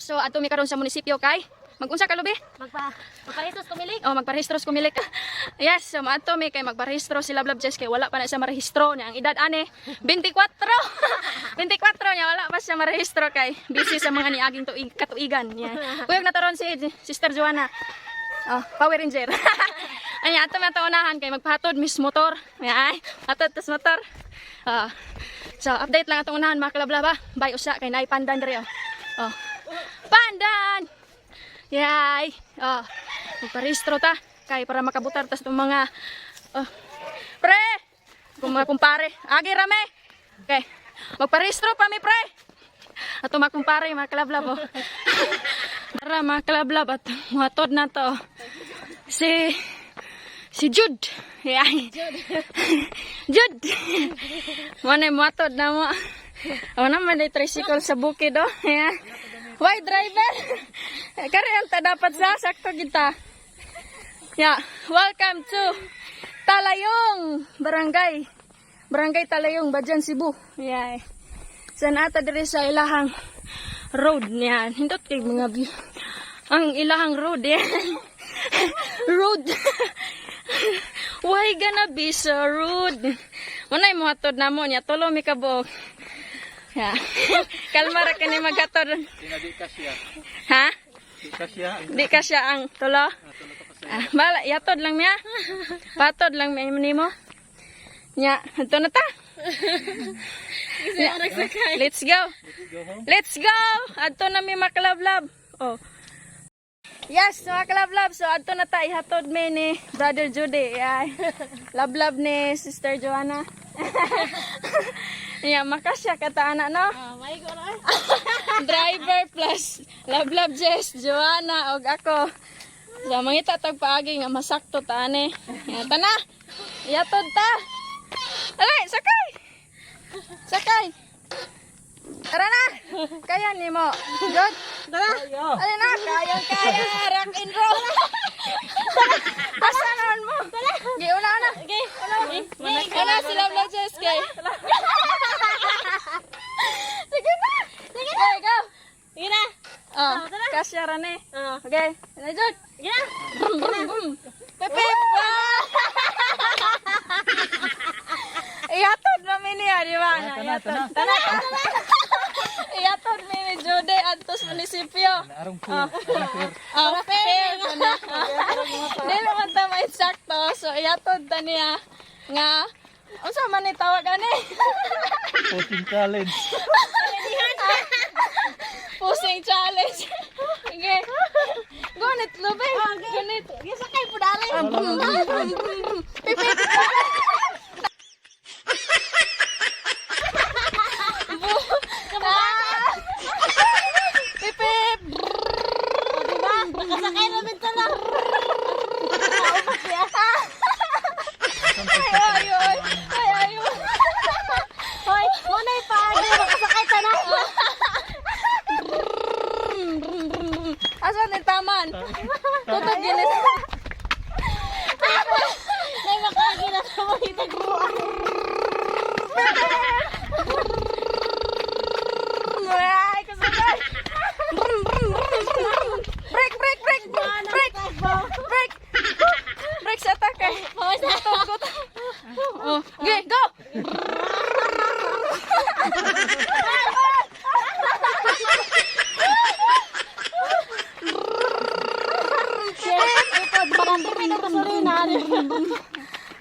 So adto mi karon sa munisipyo kay magunsa ka, lubi? Magparehistro Comelec. Oh, magparehistro sa Comelec. Yes, so maadto mi kay magparehistro si Love Love Jess kay wala pa na siya marehistro niya. Ang edad ane 24. 24 niya, wala pa siya marehistro kay busy sa mga niaging tuig, katuigan niya. Kuyog na taron si Sister Joanna. Oh, Power Ranger. Anya, ato mi ato unahan kay magpahatod mis motor. Ay, hatod tas motor. Ah. So update lang atong unahan, mga kalablab, ha. Bye usa kay naay pandan diri, oh. Oh. Pandan! Yay! Oh, magparehistro ta kay para makabutar tas itong mga, oh, pre! Kung mga kumpare, agi rame. Okay. Magparehistro pa mi, pre. Ato mga kumpare, mga kalablab, oh. Tara, mga kalablab, at muhatod na to. Si Jude. Yay. Jude. Mo na muhatod na mo. Ako naman ay tricycle sa bukid, oh. Yeah. Why, driver? Kare ang ta dapat sa sakto kita. Yeah. Welcome to Talayong Barangay. Barangay Talayong, Badian, Cebu. Yeah. San ata diri sa ilahang road niyan. Hindot kay mga view. Ang ilahang road yan. Road. Why gonna be so rude? Unay mo hatod na mo niya. Tulo mi kabuok. Yeah. Kalma ra kani maghatod. Di ka siya. Ha? Di ka siya. Di ka siya ang tulo? Ah, bala, yatod lang niya. Patod lang miya nimo. Nya, adto na ta. Nya, let's go. Let's go. Adto na mi, makalablab. Oh. Yes, mga kalablab. So adto na ta, ihatod mi ni Brother Judy. Ay. Lablab ni Sister Joanna. Nya, makasya ka ta ana, no? Ah, may go na. Driver plus Love Love Jess, Joanna, og ako. So, mangita tag paagi nga masakto ta ani. Ya, ta na. Yatod ta. Alay, sakay. Sakay. Tara na. Kaya nimo. Good. Tara. Alay na, kaya kaya rock and roll. Asa naman mo? Gi una una. Okay. Una si Love Love Jess kay. Sige na. Sige na. Go. Sige na. Oh, kasya ra ni. Ah. Okay. Na, Jud. Sige na. Brum brum brum. Pepe. Ihatod na mi niya, di ba? Ihatod. Tana. Ihatod mi ni Jude adto sa munisipyo. Arong fair. Arong fair. Oh, fair. Tana. Di naman ta ma-eksakto. So ihatod ta niya nga unsa man ni tawag ani? Puting challenge. Pusing challenge. Okay. Gunit lube. Gunit. Gisakay po dali. Ah, brum, brum, brum, brum, brum. Pip, pip. Ah! Pip, pip. Diba? Nakasakay na min tala. Ay, ay, ay. Ay, ay, ay. Hoy, mo na ipaagi makasakay ta na. Brum, brum, brum, brum. Asa ni taman? Tutog ginis. Nay makaagi na sa mga itagpuan. Ay, kasabay. Brum, brum, brum, brum, brum. Break, break, break, break, break. Break sa atake. Gutom, gutom. Oh, okay, go.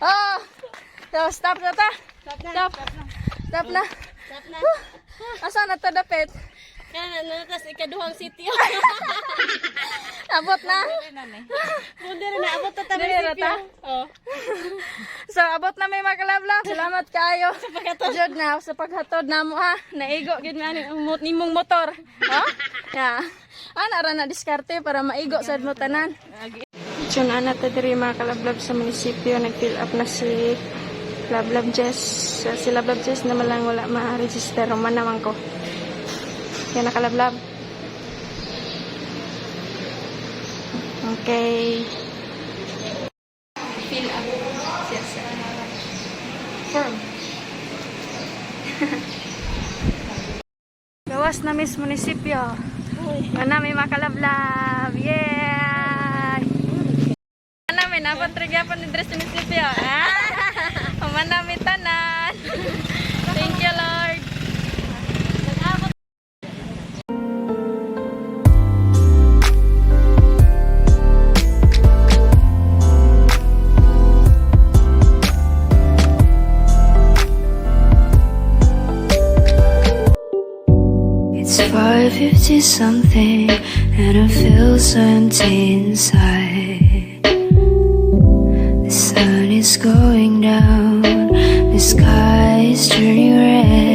Ah, so stop na ta. Stop na. Stop. Stop na. Stop na. Asa na ta dapit? Kaya na tas ikaduhang sitio. Abot na. Mundi na naabot ta tabi Dili ra sitio. ta? Oh. So abot na may makalablab. Salamat kayo. Jud na sa paghatod namo, ha. Naigo gid man ang nimong motor. Ha? Ya. Ana ra na diskarte para maigo sad mo tanan. So na ta diri, mga kalablab, sa munisipyo, nag-fill up na si Lablab Jess. So, si Lablab Jess naman lang wala ma-register man naman ko. Yan, nakalablab. Okay. Fill up siya sa form. Gawas na miss munisipyo. Ana may makalablab. Yeah! Ana may napatrigya pa ni Dres munisipyo. Ah! Human mi tanan. Thank you, Lord. It's 5:50 something and I feel so empty inside. The sun is going down, the sky is turning red.